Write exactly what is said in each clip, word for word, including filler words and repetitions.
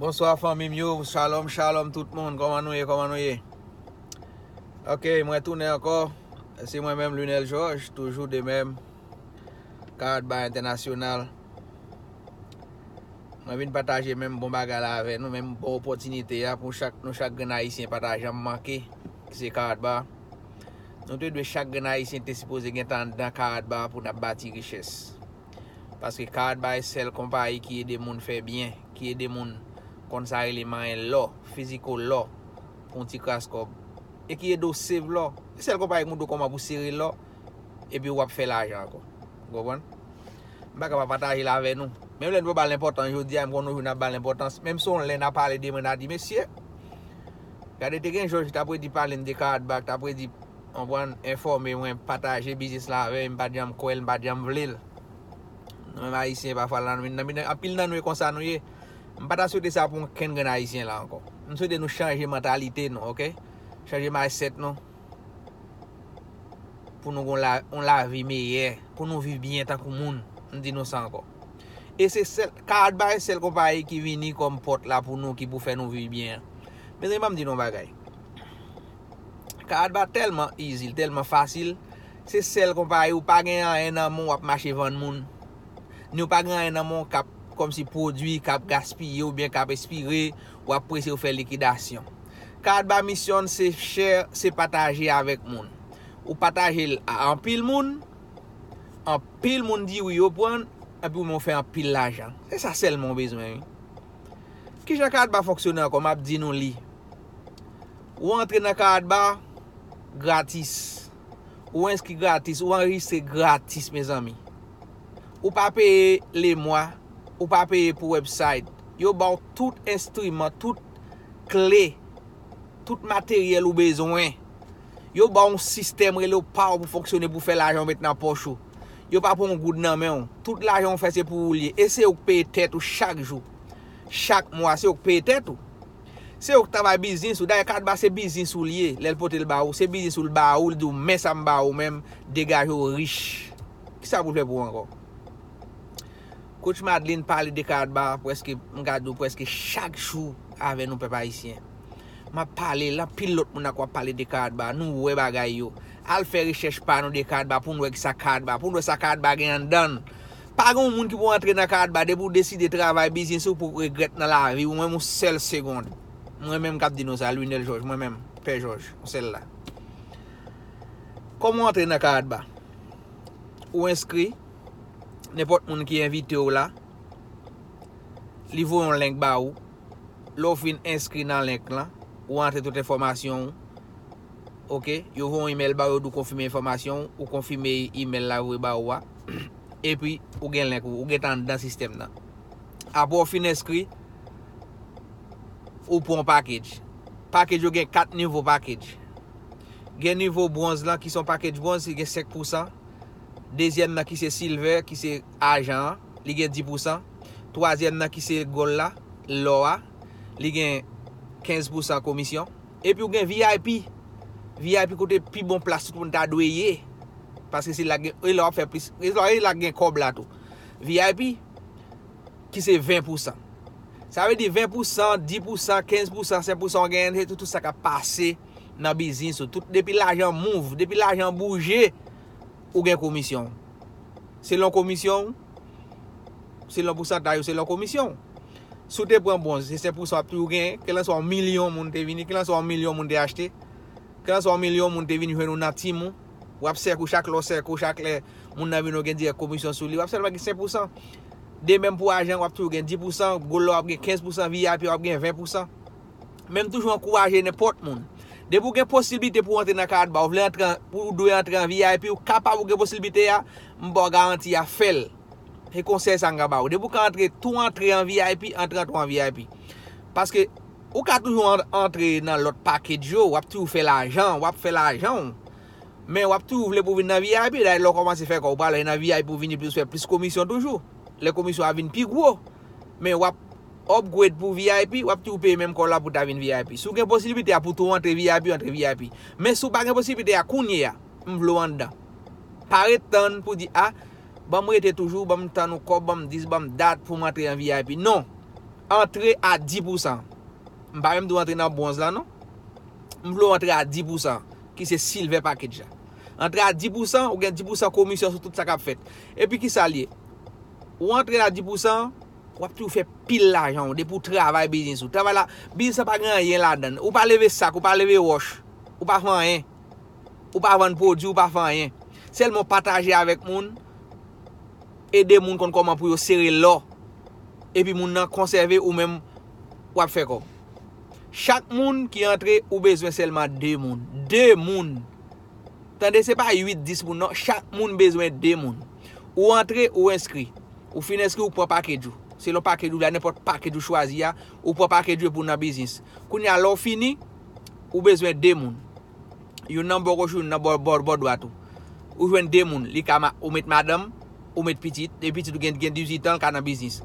Bonswa fanmi m yo, shalom, shalom tout moun, kòman nou ye, kòman nou ye? Ok, mwen tounen ankò, se mwen menm Lunel Georges, toujou de menm, Karatba Entènasyonal. Mwen vin pataje menm bon bagay la avè nou, menm bon opòtinite a pou chak, nou chak grenn Ayisyen pataje an manke, ki se Karatba. Nou te dwe chak grenn Ayisyen te sipoze gentan anndan Karatba pou n ap bati richès. Paske Karatba e sèl konpayi ki ede moun fè byen, ki ede moun konn sa rele manyen lò, fiziko lò, pou yon ti kras kòb. E ki ede w save lò. E sèl konpayi ki montre w kòman pou sere lò, epi w ap fè lajan ankò. Ou konprann? M pa ka pa pataje l avè nou. Menm lè nou pa ba l enpòtans jodi a, m konnen yon jou n ap ba l enpòtans. Menm si yon lè n a pale de mwen, n a di, mesye, gade te gen Jòj ki t ap redi pale m de Karatba, ki t ap redi, konprann, enfòme mwen, pataje biznis la avè m, m pa t janm kwè l, m pa t janm vle l. Nou menm Ayisyen, pafwa, nan, nan, nan, anpil nan nou e konsa nou ye. M pa ta swete sa pou okenn grenn Ayisyen la ankò. M swete nou chanje mantalite nou, ok? Chanje mindset nou. Pou nou gon la, yon lavi meyè, pou nou viv byen tankou moun. M di nou sa ankò. E se sèl, Karatba e sèl konpayi ki vini kòm pòt la pou nou, ki pou fè nou viv byen an. Mezanmi, ban m di nou yon bagay. Karatba tèlman easy, tèlman fasil. Se sèl konpayi ou pa gen anyen nan men w, w ap mache vann moun. Ni w pa gen anyen nan men w k ap kòmsi pwodui k ap gaspiye oubyen k ap espire, w ap prese w fè likidasyon. Karatba misyon se share, se pataje avèk moun. Ou pataje l a anpil moun, anpil moun di wi yo pran, epi ou menm ou fè anpil lajan. Se sa sèlman w bezwen, wi. Kijan Karatba fonksyone ankò? M ap di nou li. Ou antre nan Karatba gratis. Ou enskri gratis, ou anrejistre gratis, mezanmi. Ou pa peye lemwa, ou pa peye pou website. Yo ba w tout enstriman, tout kle, tout materyèl ou bezwen. Yo ba w yon sistèm rele w pa w pou fonksyone, pou fè lajan w met nan pòch ou. Yo pa pran yon goud nan men w. Tout lajan w fè se pou ou l ye. E se ou k peye tèt ou chak jou. Chak mwa, se ou k peye tèt ou. Se ou k travay biznis ou. Dayè, Karatba se biznis ou l ye. Lè l pote l ba ou, se biznis ou l ba ou, l di w, men sa m ba ou menm, degaje w rich. Kisa pou l fè pou ou ankò? Coach Madlin pale de Karatba prèske, m ka di w prèske chak jou avè nou pèp ayisyen. M ap pale, l anpil lòt moun ak w ap pale de Karatba, nou wè bagay yo. Al fè rechèch pa nou de Karatba pou n wè kisa Karatba, pou n wè sa Karatba gen anndan l. Pa gen yon moun ki pou antre nan Karatba, depi w deside travay biznis ou pou w regrèt nan lavi w, mwen menm yon sèl segonn. Mwen menm k ap di nou sa, Lunel Georges, mwen menm, Pè Georges, yon sèl la. Kòman w antre nan Karatba? Ou enskri, nenpòt moun ki envite w la, li voye yon link ba ou. Lè w fin enskri nan link lan, ou antre tout enfòmasyon w. Ok, yo voye yon email ba ou, yo di w konfime enfòmasyon w, ou konfime email la voye ba ou a. Epi, ou gen link ou, ou gentan anndan sistèm nan. Apre w fin enskri, ou pran yon package. Package yo gen kat nivo package. Gen nivo bwonz lan ki se yon package bwonz, li gen senk pousan. Dezyèm nan ki se silver, ki se ajan an, li gen dis pousan. Twazyèm nan ki se gold la, lò a, li gen kenz pousan komisyon. Epi ou gen V I P. V I P kote pi bon plas tout moun ta dwe ye. Paske se la gen, e la w ap fè plis, e la, e la gen kòb la tou. V I P, ki se ven pousan. Sa vle di ven pousan, dis pousan, kenz pousan, senk pousan w genyen, se tout, tout sa k ap pase nan biznis ou. Tout, depi lajan move, depi lajan bouje, ou gen komisyon w. Selon komisyon w, selon pousantaj ou, selon komisyon w. Si w te pran bwonz, se senk pousan w ap toujou genyen, kelanswa yon milyon moun te vini, kelanswa yon milyon moun te achte, kelanswa yon milyon moun te vin jwenn ou nan team ou, w ap sèk ou chak lè w sèk ou, chak lè moun nan vini w gen dirèk komisyon sou li, w ap sèlman gen senk pousan. De menm pou ajan, w ap toujou gen dis pousan, gold la w ap gen kenz pousan, V I P w ap gen ven pousan. Men m toujou ankouraje nenpòt moun. Depi w gen posiblite pou w antre nan Karatba, ou vle antre an, pou w dwe antre an V I P, ou kapab, ou gen posiblite a, m ba w garanti a, fè l. Se konsèy sa m ka ba w. Depi w ka antre, tou antre an V I P, antre an tou an V I P. Paske ou ka toujou an-, antre nan lòt package yo, w ap toujou fè lajan, w ap fè lajan w. Men w ap toujou vle pou w vin nan V I P, dayè lè w kòmanse fè kòb, ou prale nan V I P pou w vini plis, fè plis komisyon toujou. Lè komisyon a vin pi gwo. Men w ap upgrade pou V I P, w ap toujou peye menm kòb la pou w ta vin V I P. Si w gen posiblite a pou tou antre V I P, antre V I P. Men si w pa gen posiblite a kounye a, m vle w anndan. Pa ret tann pou di, a, ban m rete toujou, ban m tann yon kòb, ban m dis, ban m dat pou m antre an V I P. Non. antre a dis pousan. M pa menm di w antre nan bwonz la non. M vle w antre a dis pousan, ki se silver package la. Antre a dis pousan, ou gen dis pousan komisyon sou tout sa k ap fèt. Epi ki sa l ye? Ou antre a dis pousan, w ap toujou fè pil lajan w depi w travay biznis ou. Travay la, biznis la pa gen anyen ladan l. Ou pa leve sak, ou pa leve wòch, ou pa fè anyen. Ou pa vann pwodui, ou pa fè anyen. Sèlman w pataje avèk moun, ede moun konn kòman pou yo sere lò. Epi moun nan konsève, ou menm w ap fè kòb. Chak moun ki antre, ou bezwen sèlman de moun. De moun. Tande, se pa uit, dis moun non. Chak moun bezwen de moun. Ou antre, ou enskri. Ou fin enskri, ou pran package ou. Selon package ou la, nenpòt package ou chwazi a, ou pran package ou epi w nan biznis. Kounye a, lè w fini, ou bezwen de moun. Youn nan bò goch ou, youn nan bò, bò, bò dwat ou. Ou jwenn de moun. Li ka ma-, ou met madanm, ou met pitit. Depi pitit ou gen, gen dizuit an, l ka nan biznis.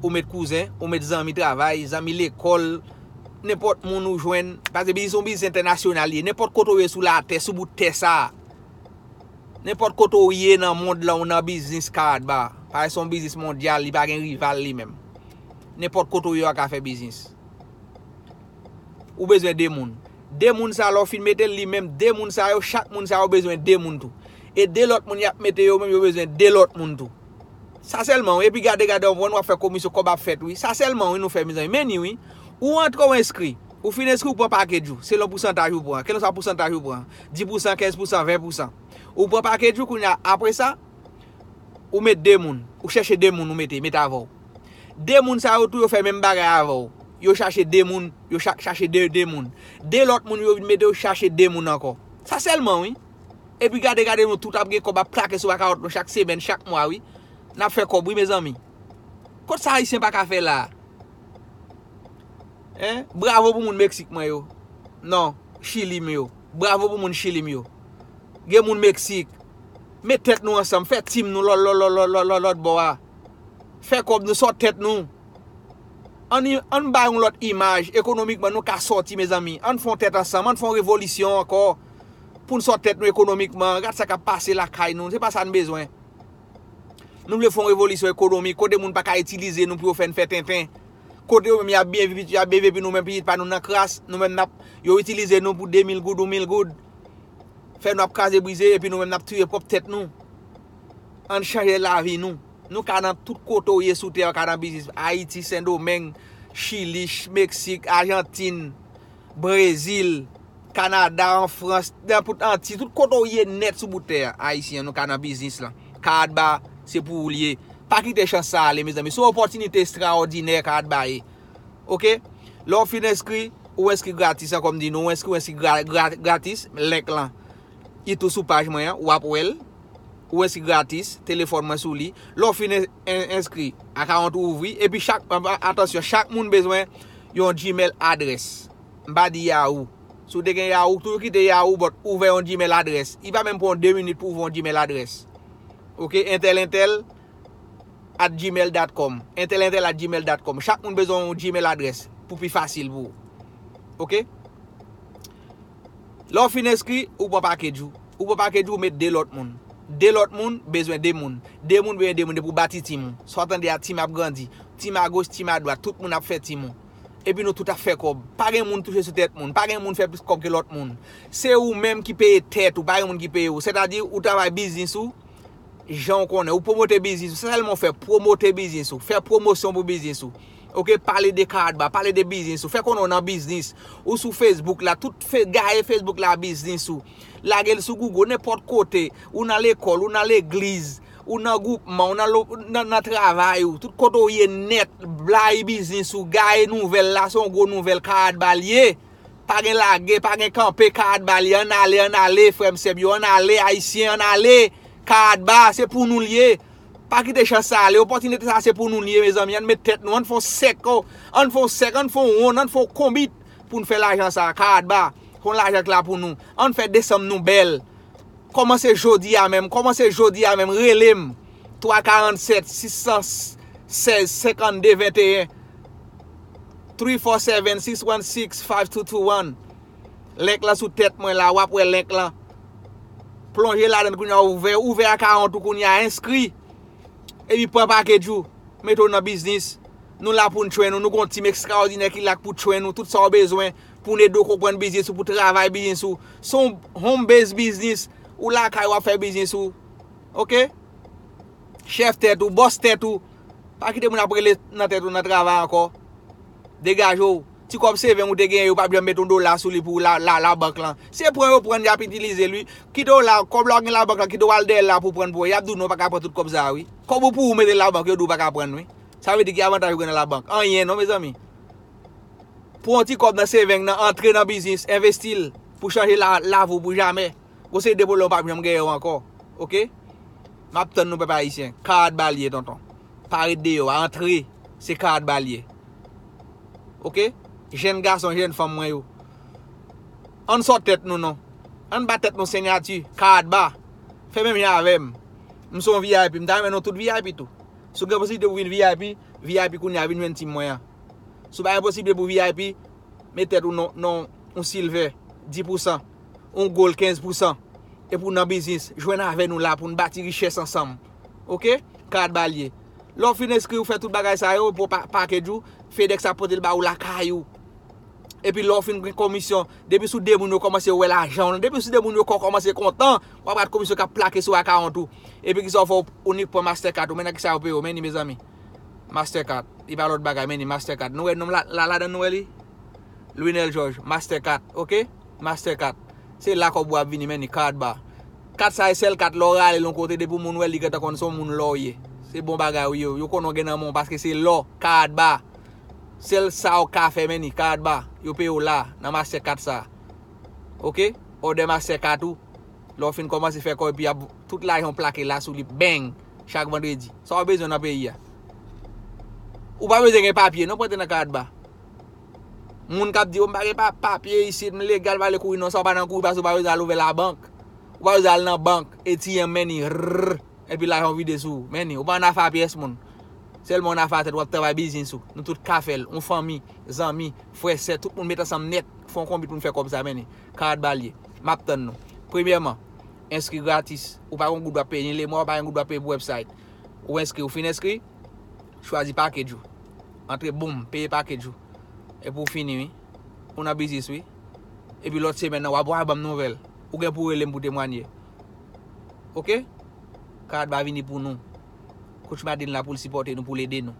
Ou met kouzen, ou met zanmi travay, zanmi lekòl, nenpòt moun ou jwenn. Paske biznis se yon biznis entènasyonal li ye. Nenpòt kote w ye sou latè, sou bout tè sa a. Nenpòt kote w ye nan mond lan, ou nan biznis Kaadba. Paske se yon biznis mondyal, li pa gen rival li menm. Nenpòt kote w ye, w ka fè biznis. Ou bezwen de moun. De moun sa, lè w fin mete l li menm, de moun sa yo, chak moun sa yo bezwen de moun tou. E de lòt moun y ap mete yo menm, yo bezwen de lòt moun tou. Sa sèlman, wi. Epi gade, gade, w konprann, w ap fè komisyon, kòb ap fèt, wi. Sa sèlman, wi, nou fè, mezanmi. Men ni, wi. Ou antre, w enskri. Ou fin enskri, ou pran package ou. Selon pousantaj ou pran. Kèlkeswa pousantaj ou pran. Dis pousan, kenz pousan, ven pousan. Ou pran package ou, kounye a, apre sa, ou met de moun. Ou chèche de moun, ou mete, mete avè w. De moun sa yo tou, yo fè menm bagay avè w. Yo chache de moun, yo cha-, chache de, de moun. De lòt moun, yo vin mete, yo chache de moun ankò. Sa sèlman, wi. Epi gade, gade, nou tout ap gen kòb ap plake sou akawont nou chak semèn, chak mwa, wi. N ap fè kòb, wi, mezanmi. Kot sa Ayisyen pa ka fè la? Hein? Bravo pou moun Meksik mwen yo. Non, Chili m yo. Bravo pou moun Chili m yo. Gen moun Meksik. Met tèt nou ansanm, fè tim nou lòt, lòt, lòt, lòt, lòt, lòt, lòt bò a. Fè kòb nou, sòt tèt nou. Ann, ann bay yon lòt imaj, ekonomikman nou ka sòti, mezanmi. Ann fè yon tèt ansanm, ann fè yon revolisyon ankò. Pou n sòt tèt nou ekonomikman, gad sa k ap pase lakay nou, se pa sa n bezwen. Nou vle fè yon revolisyon ekonomik, kote moun pa ka itilize nou pou yo fè n fè tenten. Kote yo menm y ap byen viv, y ap byen viv, epi nou menm pitit pa nou nan kras, nou menm n ap, yo itilize nou pou de mil goud, yon mil goud. Fè nou ap kraze brize, epi nou menm n ap tiye pwòp tèt nou. Ann chanje lavi nou. Nou ka nan tout kote w ye sou tè a, w ka nan biznis. Ayiti, Sendomeng, Chili, Ch-, Meksik, Ajantin, Brezil, Kanada, an Frans, nan tout Anti, tout kote w ye nèt sou bout tè a, Ayisyen, nou ka nan biznis lan. Kaadba, se pou ou l ye. Pa kite chans sa ale, mezanmi. Se yon opòtinite estrawòdinè Kaadba ye. Oke? Lè w fin enskri, ou enskri gratis, an, kòm di nou, ou enskri, ou enskri gra-, gra-, gratis, link lan. Li tou sou paj mwen an, w ap wè l. Ou enskri gratis, telefòn mwen sou li. Lè w fin en-, en-, enskri, akawont ou ouvri. Epi chak, a-, a-, atansyon, chak moun bezwen yon Gmail adrès. M pa di Yahoo. Si w te gen Yahoo, toujou kite Yahoo, but ouvè yon Gmail adrès. Li pa menm pran w de minit pou ouvè yon Gmail adrès. Oke, entèl entèl at gmail dot com. Entèl entèl at gmail dot com. Chak moun bezwen yon Gmail adrès pou pi fasil pou ou. Oke? Lè w fin enskri, ou pran package ou. Ou pran package ou, ou met de lòt moun. De lòt moun bezwen de moun. De moun bezwen de moun, depi w bati tim ou. Sa w tande a, tim ap grandi. Tim agoch, tim adwat, tout moun ap fè tim ou. Epi nou tout ap fè kòb. Pa gen moun touche sou tèt moun. Pa gen moun fè plis kòb ke lòt moun. Se ou menm ki peye tèt ou, pa gen moun ki peye ou. Sètadi, ou travay biznis ou, jan w konnen. Ou pwomote biznis ou. Sa sèlman w fè, pwomote biznis ou. Fè pwomosyon pou biznis ou. Oke, pale de Kaadba, pale de biznis ou. Fè konnen w nan biznis. Ou sou Facebook la, tout fe-, gaye Facebook la biznis ou. Lage l sou Google, nenpòt kote. Ou nan lekòl, ou nan legliz, ou nan gwoupman, ou nan lo-, nan, nan travay ou. Tout kote w ye nèt, blayi biznis ou, gaye nouvèl la, se yon gwo nouvèl Kaadba l ye. Pa gen lage, pa gen kanpe, Kaadba l ye. Ann ale, ann ale, frè m, sè m yo, ann ale, Ayisyen, ann ale. Kaadba, se pou nou l ye. Pa kite chans sa ale. Opòtinite sa se pou nou l ye, mezanmi. Ann met tèt nou, ann fè yon sèk, o, ann fè yon sèk, ann fè yon wonn, ann fè yon konbit pou n fè lajan sa. Kaadba, fè yon lajan k la pou nou. Ann fè desanm nou bèl. Kòmanse jodi a menm, kòmanse jodi a menm, rele m. Twa karannsèt, sis san sèz, senkannde venteyen. Three four seven, six one six, five two two one. Link lan sou tèt mwen la, w ap wè link lan. Plonje ladan l kounye a, ouvè, ouvè akawont ou kounye a, enskri. Epi pran package ou, mete w nan biznis. Nou la pou n train ou, nou gon team ekstraòdinè ki la pou train ou, tout sa w bezwen pou n ede w konprann biznis ou, pou travay biznis ou. Se yon home base biznis, ou lakay w ap fè biznis ou. Oke? Chèf tèt ou, bòs tèt ou. Pa kite moun ap rele nan tèt ou nan travay ankò. Degaje w. Ti kòb saving ou te genyen, yo p ap janm mete yon dola sou li pou la, la, labank lan. Se pran yo pran, y ap itilize l, wi. Kite w la, kòb la w gen labank lan, kite w al dèyè l la pou pran pou yo. Y ap di w non, w pa ka pran tout kòb sa a, wi. Kòb ou pou ou mete labank, yo di w pa ka pran, wi. Sa vle di ki avantaj ou gen nan labank? Anyen non, mezanmi. Pran yon ti kòb nan saving nan, antre nan biznis, envesti l pou chanje la, lavi w pou jamè. Gon seri de pwoblèm ou p ap janm genyen yo ankò. Oke? M ap tann nou, pèp ayisyen. Karad ba l ye, tonton. Pa ret deyò a, antre. Se karad ba l ye. Oke? Jèn gason, jèn fanm mwen yo. Ann sòt tèt nou non. Ann ba tèt nou siyati. Karad ba. Fè menm jan avè m. M se yon V I P. M ta renmen nou tout V I P tou. Si w gen posiblite pou vin V I P, V I P kounye a, vin jwenn team mwen an. Si w pa gen posiblite pou V I P, met tèt ou nan, nan yon silver, dis pousan, yon gold, kenz pousan. Epi w nan biznis, jwenn avè nou la pou n bati richès ansanm. Oke? Karad ba l ye. Lè w fin enskri, w fè tout bagay sa yo, pou pa, package ou, FedEx ap pote l ba ou lakay ou. Epi lè w fin gen komisyon, depi sou de moun yo kòmanse wè lajan w, depi sou de moun yo kò kòmanse kontan, w ap gad komisyon k ap plake sou account ou. Epi kisa w fè, ou nik pran Mastercard ou, men nan kisa yo peye w, men ni mezanmi. Mastercard, li pa lòt bagay, men ni Mastercard. Nou wè nonm la, la, ladan nou wè li? Louinel Georges, Mastercard, oke? Mastercard. Se la kòb ou ap vini, men ni karad ba. Kat sa e sèl kat, lè w rale l yon kote, depi moun wè l, li gentan konn se yon moun lò w ye. Se bon bagay ou ye, yo konnen w gen nan men w paske se lò, karad ba. Sèl sa w ka fè, men ni karad ba. Yo peye w la, nan Mastercard sa. Oke? Òdè Mastercard ou. Lè w fin kòmanse fè kòb, epi ap, tout lajan w plake la sou li, bang! Chak vandredi. Sa w bezwen nan peyi a? Ou pa bezwen gen papye, non, pou antre nan karad ba. Moun k ap di, "O, m pa gen pa, papye isit, m legal, pa ale kouri," non, sa w pa nan kouri, paske w pa bezwen al ouvè labank. Ou pa bezwen al nan bank, A T M, men ni, rrrr. Epi lajan w vide sou ou. Men ni, ou pa annafè a pyès moun. Sèlman w annafè a tèt ou, w ap travay biznis ou. Nou tout ka fè l. Yon fanmi, zanmi, frè, sè, tout moun met ansanm nèt. Fè yon konbit pou n fè kòb sa, men ni. Karad ba l ye. M ap tann nou. Premyèman, enskri gratis. Ou pa gen goud w ap peye ni lemwa, ou pa gen goud w ap peye pou website. Ou enskri, ou fin enskri, chwazi package ou. Antre, boum, peye package ou. Epi w fini, wi. Ou nan biznis, wi. Epi lòt semèn nan, w ap, w ap ban m nouvèl. Ou gen pou w rele m pou temwanye. Oke? Karad ba vini pou nou. Coach Madlin la pou l sipòte nou, pou l ede nou.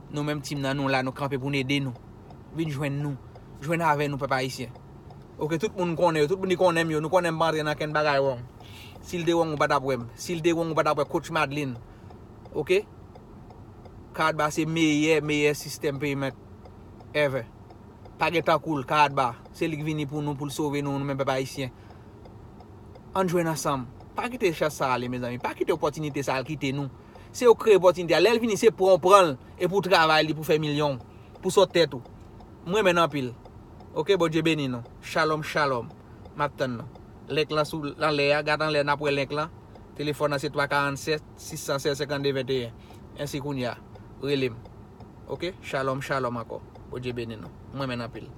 Nou menm team nan, nou la, nou kanpe pou n ede nou. Vin jwenn nou. Jwenn avè nou, pèp ayisyen. Oke, tout moun konnen yo, tout moun ki konnen m yo, nou konnen m pa antre nan kenn bagay wrong. Si l te wrong, ou pa t ap wè m. Si l te wrong, ou pa t ap wè Coach Madlin. Oke? Karad ba se meyè, meyè sistèm payment ever. Pa gen tankou l, Karad ba. Se li k vini pou nou, pou l sove nou, nou menm pèp ayisyen. Ann jwenn ansanm. Pa kite chans sa ale, mezanmi. Pa kite opòtinite sa al kite nou. Se yo kreye opòtinite a. Lè l vini, se pran w pran l. Epi w travay li pou fè milyon. Pou sòt tèt ou. M renmen n anpil. Oke, Bondye beni nou. Shalom, shalom. M ap tann nou. Link lan sou, anlè a, gad anlè, n ap wè link lan. Telefòn nan se twa karannsèt, sis san sèz, senkannde venteyen. Ensi kounye a. Rele m. Oke? Shalom, shalom ankò. Bondye beni nou. M renmen n anpil.